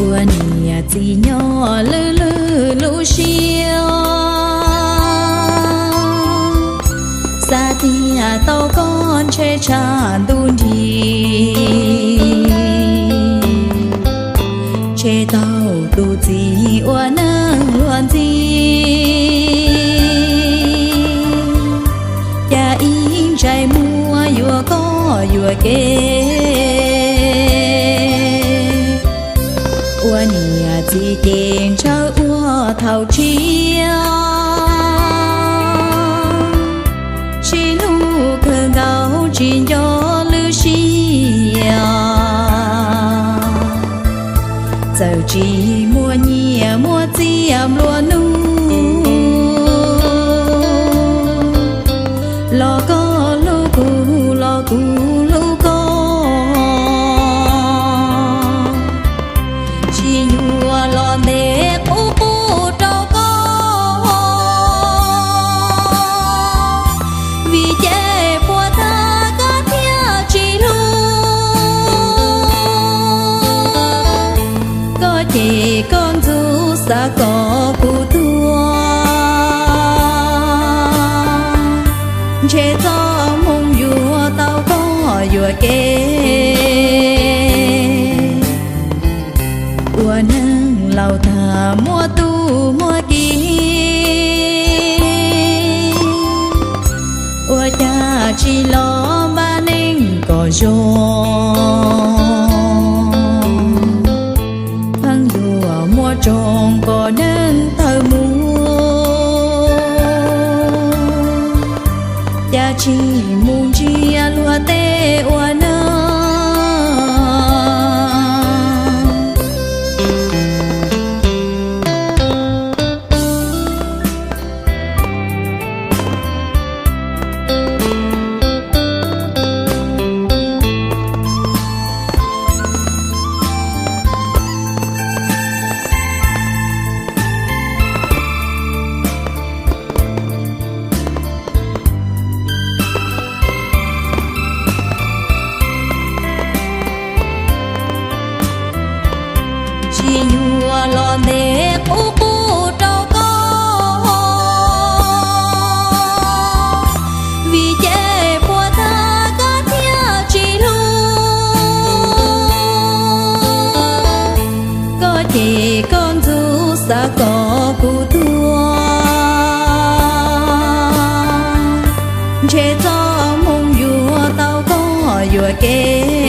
Ua niam txiv nyob lwj lwj lub siab, xav tias tau koj ntshe tshav ntuj nrig, ntshe tau tus txiv ua neej luag ntxhi, cas ib ntsais muag yuam koj yuam kev. Ua niam txiv ces ntshaw ua thaum tshiab, sib hlub kawg nkaus tsis nco lwm siab. Txawm tsis muaj nyiaj muaj txiag nplua nuj, los koj hlub kuv los kuv hlub koj, tsis yuav los ntev qub qub rau koj, vim ces puas tag koj thiaj tsis hlub. Koj ces koj ntxub xav kom kuv tuag, ntshe txoj hmoo yuav tau koj yuam kev. Ua neeg laus tag muaj tub muaj ki, ua cas tsis los npaj neej kom zoo, pheej yuav muaj tsoos kom neej tawg mus, cas tsis mus ntsia luag tej ua neej. Tsis yuav los ntev qub qub rau koj, vim ces puas tag koj thiaj tsis hlub. Koj ces koj ntxub xav kom kuv tuag, ntshe txoj hmoo yuav tau koj yuam kev.